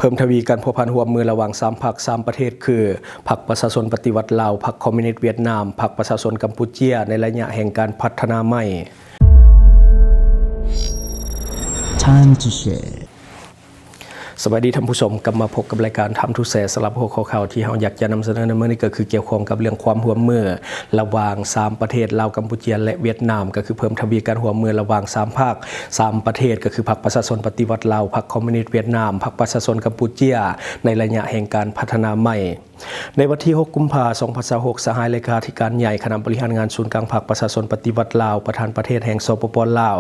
ເພີ່ມທະວີການພົວພັນຮ່ວມມືລະຫວ່າງສາມພັກສາມປະເທດ ຄື ພັກປະຊາຊົນປະຕິວັດລາວ, ພັກຄອມມິວນິດຫວຽດນາມ, ພັກປະຊາຊົນກຳປູເຈຍ ໃນໄລຍະແຫ່ງການພັດທະນາໃໝ່. Time to share. ສະບາຍດີທ່ານຜູ້ຊົມ, ກັບມາພົບກັບລາຍການ Time to Share ສຳລັບຫົວຂໍ້ຂ່າວທີ່ເຮົາຢາກຈະນຳສະເໜີໃນມື້ນີ້ ກໍຄືກ່ຽວຂ້ອງກັບເລື່ອງຄວາມຮ່ວມມືລະຫວ່າງສາມປະເທດ ລາວ, ກຳປູເຈຍ ແລະ ຫວຽດນາມ, ກໍຄືເພີ່ມທະວີການຮ່ວມມືລະຫວ່າງສາມພັກສາມປະເທດ ກໍຄືພັກປະຊາຊົນປະຕິວັດລາວ, ພັກຄອມມິວນິດຫວຽດນາມ, ພັກປະຊາຊົນກຳປູເຈຍ ໃນໄລຍະແຫ່ງການພັດທະນາໃໝ່. ໃນວັນທີຫົກ ກຸມພາ ສອງພັນຊາວຫົກ, ສະຫາຍເລຂາທິການໃຫຍ່ຄະນະບໍລິຫານງານສູນກາງພັກປະຊາຊົນປະຕິວັດລາວ, ປະທານປະເທດແຫ່ງ ສປປ ລາວ,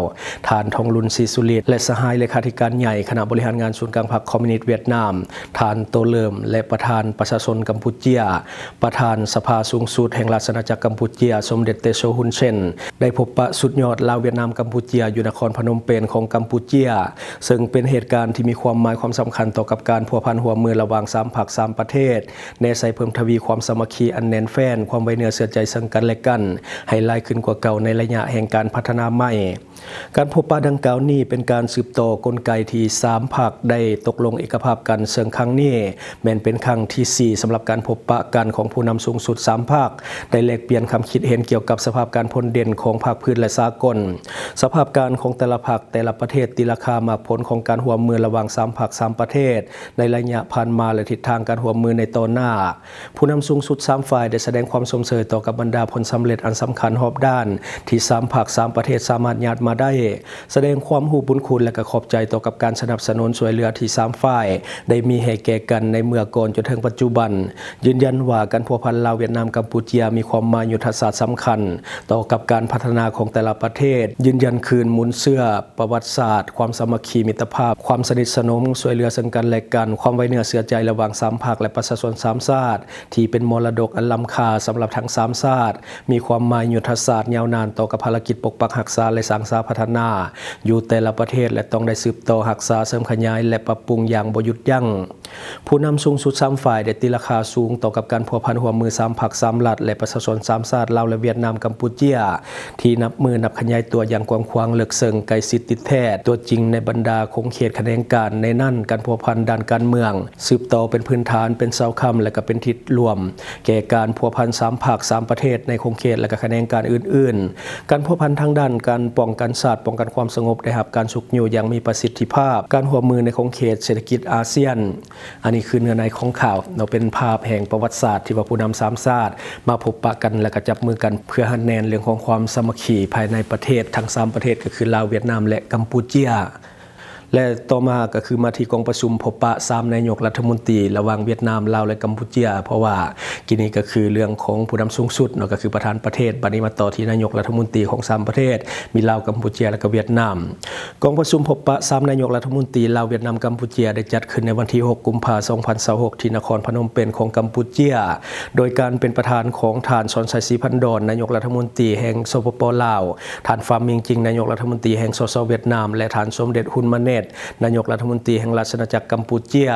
ທ່ານ ທອງລຸນ ສີສຸລິດ ແລະ ສະຫາຍເລຂາທິການໃຫຍ່ຄະນະບໍລິຫານງານສູນກາງພັກຄອມມິວນິດຫວຽດນາມ, ທ່ານ ໂຕເລີມ ແລະ ປະທານປະຊາຊົນກຳປູເຈຍ, ປະທານສະພາສູງສຸດແຫ່ງລາຊະອານາຈັກກຳປູເຈຍ ສົມເດັດ ເຕໂຊ ຮຸນເຊນ ໄດ້ພົບປະສຸດຍອດລາວ-ຫວຽດນາມ-ກຳປູເຈຍ ຢູ່ນະຄອນພະນົມເປນຂອງກຳປູເຈຍ, ເຊິ່ງເປັນເຫດການທີ່ມີຄວາມໝາຍຄວາມສຳຄັນຕໍ່ກັບການພົວພັນຮ່ວມມືລະຫວ່າງສາມພັກສາມປະເທດ, ແນໃສ່ເພີ່ມທະວີຄວາມສາມັກຄີອັນແໜ້ນແຟ້ນ, ຄວາມໄວ້ເນື້ອເຊື່ອໃຈເຊິ່ງກັນແລະກັນ ໃຫ້ຫຼາຍຂຶ້ນກວ່າເກົ່າໃນໄລຍະແຫ່ງການພັດທະນາໃໝ່. ການພົບປະດັ່ງກ່າວນີ້ເປັນການສືບຕໍ່ກົນໄກທີ່ສາມພັກໄດ້ຕົກລົງເອກະພາບກັນ, ເຊິ່ງຄັ້ງນີ້ແມ່ນເປັນຄັ້ງທີສີ່ສຳລັບການພົບປະກັນຂອງຜູ້ນຳສູງສຸດສາມພັກ, ໄດ້ແລກປ່ຽນຄຳຄິດເຫັນກ່ຽວກັບສະພາບການພົ້ນເດັ່ນຂອງພາກພື້ນ ແລະ ສາກົນ, ສະພາບການຂອງແຕ່ລະພັກ, ແຕ່ລະປະເທດ, ຕິລາຄາ, ໝາກຜົນຂອງການຮ່ວມມືລະຫວ່າງສາມພັກສາມປະເທດໃນໄລຍະຜ່ານມາ ແລະ ທິດທາງການຮ່ວມມືໃນຕໍ່ໜ້າ. ຜູ້ນຳສູງສຸດສາມຝ່າຍໄດ້ສະແດງຄວາມຊົມເຊີຍຕໍ່ກັບບັນດາຜົນສຳເລັດອັນສຳຄັນຮອບດ້ານທີ່ສາມພັກສາມປະເທດສາມາດຍາດມາໄດ້, ສະແດງຄວາມຮູ້ບຸນຄຸນ ແລະ ກໍຂອບໃຈຕໍ່ກັບການສະໜັບສະໜູນຊ່ວຍເຫຼືອທີ່ສາມຝ່າຍໄດ້ມີໃຫ້ແກ່ກັນໃນເມື່ອກ່ອນຈົນເຖິງປັດຈຸບັນ, ຢືນຢັນວ່າການພົວພັນລາວ-ຫວຽດນາມ-ກຳປູເຈຍມີຄວາມໝາຍຍຸດທະສາດສຳຄັນຕໍ່ກັບການພັດທະນາຂອງແຕ່ລະປະເທດ, ຢືນຢັນຄືນມູນເຊື້ອ ປະຫວັດສາດ, ຄວາມສາມັກຄີມິດຕະພາບ, ຄວາມສະໜິດສະໜົມ, ຊ່ວຍເຫຼືອເຊິ່ງກັນແລະກັນ, ຄວາມໄວ້ເນື້ອເຊື່ອໃຈລະຫວ່າງສາມພັກ ແລະ ປະຊາຊົນສາມຊາດ ທີ່ເປັນມໍລະດົກອັນລ້ຳຄ່າສຳລັບທັງສາມຊາດ, ມີຄວາມໝາຍຍຸດທະສາດຍາວນານຕໍ່ກັບພາລະກິດປົກປັກຮັກສາ ແລະ ສ້າງສາພັດທະນາຢູ່ແຕ່ລະປະເທດ ແລະ ຕ້ອງໄດ້ສືບຕໍ່ຮັກສາ, ເສີມຂະຫຍາຍ ແລະ ປັບປຸງຢ່າງບໍ່ຢຸດຢັ້ງ. ຜູ້ນຳສູງສຸດສາມຝ່າຍໄດ້ຕີລາຄາສູງຕໍ່ກັບການພົວພັນຮ່ວມມືສາມພັກສາມລັດ ແລະ ປະຊາຊົນສາມຊາດ ລາວ ແລະ ຫວຽດນາມ ກຳປູເຈຍ ທີ່ນັບມື້ນັບຂະຫຍາຍຕົວຢ່າງກວ້າງຂວາງ, ເລິກເຊິ່ງ, ໃກ້ຊິດ, ຕິດແທ້, ຕົວຈິງໃນບັນດາຂົງເຂດຂະແໜງການ, ໃນນັ້ນ ການພົວພັນດ້ານການເມືອງ ສືບຕໍ່ເປັນພື້ນຖານ, ເປັນເສົາຄ້ຳ ແລະ ກໍເປັນທິດລວມແກ່ການພົວພັນສາມພັກສາມປະເທດໃນຂົງເຂດ ແລະ ກໍຂະແໜງການອື່ນໆ. ການພົວພັນທາງດ້ານການປ້ອງກັນຊາດ, ປ້ອງກັນຄວາມສະຫງົບ ໄດ້ຮັບການຊຸກຍູ້ຢ່າງມີປະສິດທິພາບ. ການຮ່ວມມືໃນຂົງເຂດເສດຖະກິດອາຊຽນ. ອັນນີ້ຄືເນື້ອໃນຂອງຂ່າວເນາະ, ເປັນພາບແຫ່ງປະຫວັດສາດທີ່ວ່າຜູ້ນຳສາມຊາດມາພົບປະກັນ ແລະ ກະຈັບມືກັນ ເພື່ອຮັດແໜ້ນເລື່ອງຂອງຄວາມສາມັກຄີພາຍໃນປະເທດ ທັງສາມປະເທດ ກໍຄືລາວ, ຫວຽດນາມ ແລະ ກຳປູເຈຍ. ແລະ ຕໍ່ມາກໍຄືມາທີ່ກອງປະຊຸມພົບປະສາມນາຍົກລັດຖະມົນຕີລະຫວ່າງຫວຽດນາມ, ລາວ ແລະ ກຳປູເຈຍ, ເພາະວ່າກີ້ນີ້ກໍຄືເລື່ອງຂອງຜູ້ນຳສູງສຸດເນາະ, ກໍຄືປະທານປະເທດ. ບາດນີ້ມາຕໍ່ທີ່ນາຍົກລັດຖະມົນຕີຂອງສາມປະເທດ, ມີລາວ, ກຳປູເຈຍ ແລະ ກໍຫວຽດນາມ. ກອງປະຊຸມພົບປະສາມນາຍົກລັດຖະມົນຕີລາວ, ຫວຽດນາມ, ກຳປູເຈຍ ໄດ້ຈັດຂຶ້ນໃນວັນທີຫົກ ກຸມພາ ສອງພັນຊາວຫົກ ທີ່ນະຄອນພະນົມເປນຂອງກຳປູເຈຍ, ໂດຍການເປັນປະທານຂອງທ່ານ ສອນໄຊ ສີພັນດອນ ນາຍົກລັດຖະມົນຕີແຫ່ງ ສປປ ລາວ, ທ່ານ ຟາມ ມິງຈິງ ນາຍົກລັດຖະມົນຕີແຫ່ງ ສສ ຫວຽດນາມ ແລະ ທ່ານ ສົມເດັດ ຮຸນມາເນັດ ນາຍົກລັດຖະມົນຕີແຫ່ງລາຊະອານາຈັກກຳປູເຈຍ.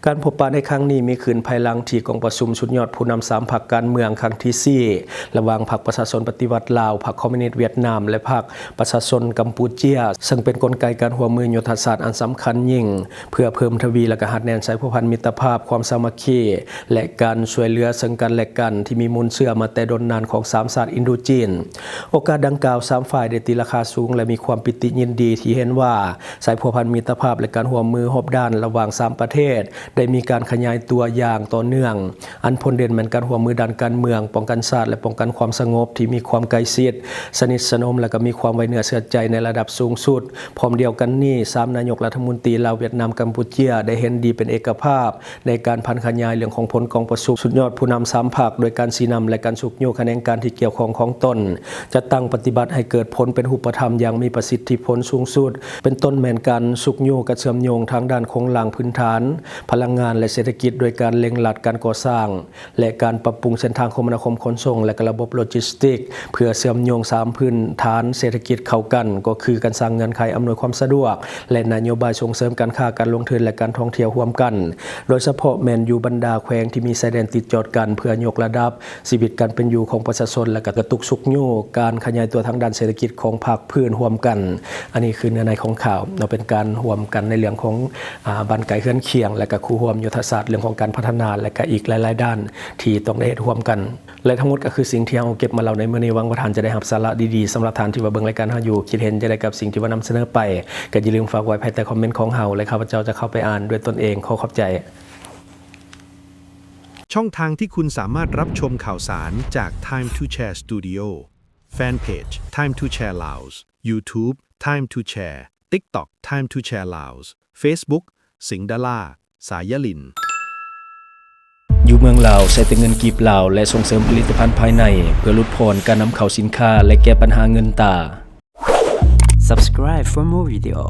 ການພົບປະໃນຄັ້ງນີ້ມີຂຶ້ນພາຍຫຼັງທີ່ກອງປະຊຸມສຸດຍອດຜູ້ນຳສາມພັກການເມືອງຄັ້ງທີສີ່ ລະຫວ່າງພັກປະຊາຊົນປະຕິວັດລາວ, ພັກຄອມມິວນິດຫວຽດນາມ ແລະ ພັກປະຊາຊົນກຳປູເຈຍ, ເຊິ່ງເປັນກົນໄກການຮ່ວມມືຍຸດທະສາດອັນສຳຄັນຍິ່ງ ເພື່ອເພີ່ມທະວີ ແລະ ກະຮັດແໜ້ນສາຍພົວພັນມິດຕະພາບ, ຄວາມສາມັກຄີ ແລະ ການຊ່ວຍເຫຼືອເຊິ່ງກັນ ແລະ ກັນ ທີ່ມີມູນເຊື້ອມາແຕ່ດົນນານຂອງສາມຊາດອິນໂດຈີນ. ໂອກາດດັ່ງກ່າວ, ສາມຝ່າຍໄດ້ຕີລາຄາສູງ ແລະ ມີຄວາມປິຕິຍິນດີທີ່ເຫັນວ່າ ສາຍພົວພັນມິດຕະພາບ ແລະ ການຮ່ວມມືຮອບດ້ານລະຫວ່າງສາມປະເທດ ໄດ້ມີການຂະຫຍາຍຕົວຢ່າງຕໍ່ເນື່ອງ, ອັນພົ້ນເດັ່ນແມ່ນການຮ່ວມມືດ້ານການເມືອງ, ປ້ອງກັນຊາດ ແລະ ປ້ອງກັນຄວາມສະຫງົບ ທີ່ມີຄວາມໃກ້ຊິດ, ສະໜິດສະໜົມ ແລະ ກໍມີຄວາມໄວ້ເນື້ອເຊື່ອໃຈໃນລະດັບສູງສຸດ. ພ້ອມດຽວກັນນີ້, ສາມນາຍົກລັດຖະມົນຕີລາວ, ຫວຽດນາມ, ກຳປູເຈຍ ໄດ້ເຫັນດີເປັນເອກະພາບ ໃນການຜັນຂະຫຍາຍເລື່ອງຂອງຜົນກອງປະຊຸມສຸດຍອດຜູ້ນຳສາມພັກ ໂດຍການຊີ້ນຳ ແລະ ການຊຸກຍູ້ຂະແໜງການທີ່ກ່ຽວຂ້ອງຂອງຕົນ ຈັດຕັ້ງປະຕິບັດໃຫ້ເກີດຜົນເປັນຮູບປະທຳຢ່າງມີປະສິດທິຜົນສູງສຸດ, ເປັນຕົ້ນແມ່ນການຊຸກຍູ້ການເຊື່ອມໂຍງທາງດ້ານໂຄງລ່າງພື້ນຖານ, ພະລັງງານ ແລະ ເສດຖະກິດ ໂດຍການເລັ່ງລັດການກໍ່ສ້າງ ແລະ ການປັບປຸງເສັ້ນທາງຄົມມະນາຄົມຂົນສົ່ງ ແລະ ກະລະບົບໂລຈິສຕິກ ເພື່ອເຊື່ອມໂຍງສາມພື້ນຖານເສດຖະກິດເຂົ້າກັນ, ກໍຄືການສ້າງເງື່ອນໄຂອຳນວຍຄວາມສະດວກ ແລະ ນະໂຍບາຍສົ່ງເສີມການຄ້າ, ການລົງທຶນ ແລະ ການທ່ອງທ່ຽວຮ່ວມກັນ, ໂດຍສະເພາະແມ່ນຢູ່ບັນດາແຂວງທີ່ມີຊາຍແດນຕິດຈອດກັນ ເພື່ອຍົກລະດັບຊີວິດການເປັນຢູ່ຂອງປະຊາຊົນ ແລະ ກະກະຕຸກຊຸກຍູ້ການຂະຫຍາຍຕົວທາງດ້ານເສດຖະກິດຂອງພາກພື້ນຮ່ວມກັນ. ອັນນີ້ຄືເນື້ອໃນຂອງຂ່າວເນາະ, ເປັນ ການຮ່ວມກັນໃນເລື່ອງຂອງ ອາ ບ້ານໃກ້ເຮືອນຄຽງ ແລະກະຄູ່ຮ່ວມຍຸດທະສາດເລື່ອງຂອງການພັດທະນາ ແລະກະອີກຫຼາຍໆດ້ານທີ່ຕ້ອງໄດ້ເຮັດຮ່ວມກັນ. ແລະທັງໝົດກໍຄືສິ່ງທີ່ເຮົາເກັບມາເລົ່າໃນມື້ນີ້. ຫວັງວ່າທ່ານຈະໄດ້ຮັບສາລະດີໆ. ສຳລັບທ່ານທີ່ວ່າເບິ່ງລາຍການເຮົາຢູ່ ຄິດເຫັນຈັ່ງໃດກັບສິ່ງທີ່ວ່ານຳສະເໜີໄປ ກໍຢ່າລືມຝາກໄວ້ພາຍໃຕ້ຄອມເມັນຂອງເຮົາ ແລະຂ້າພະເຈົ້າຈະເຂົ້າໄປອ່ານດ້ວຍຕົນເອງ. ຂໍຂອບໃຈ. ช่องทางที่คุณสามารถรับชมข่าวสารจาก Time to Share Studio แฟนเพจ Time to Share Laos YouTube Time to Share TikTok Time to Share Laos Facebook สิงห์ดารา สายยลิน ຢູ່ເມືອງລາວ ໃຊ້ແຕ່ເງິນກີບລາວ ແລະ ສົ່ງເສີມຜະລິດຕະພັນພາຍໃນ ເພື່ອຫຼຸດຜ່ອນການນຳເຂົ້າສິນຄ້າ ແລະ ແກ້ບັນຫາເງິນຕາ. Subscribe for more video.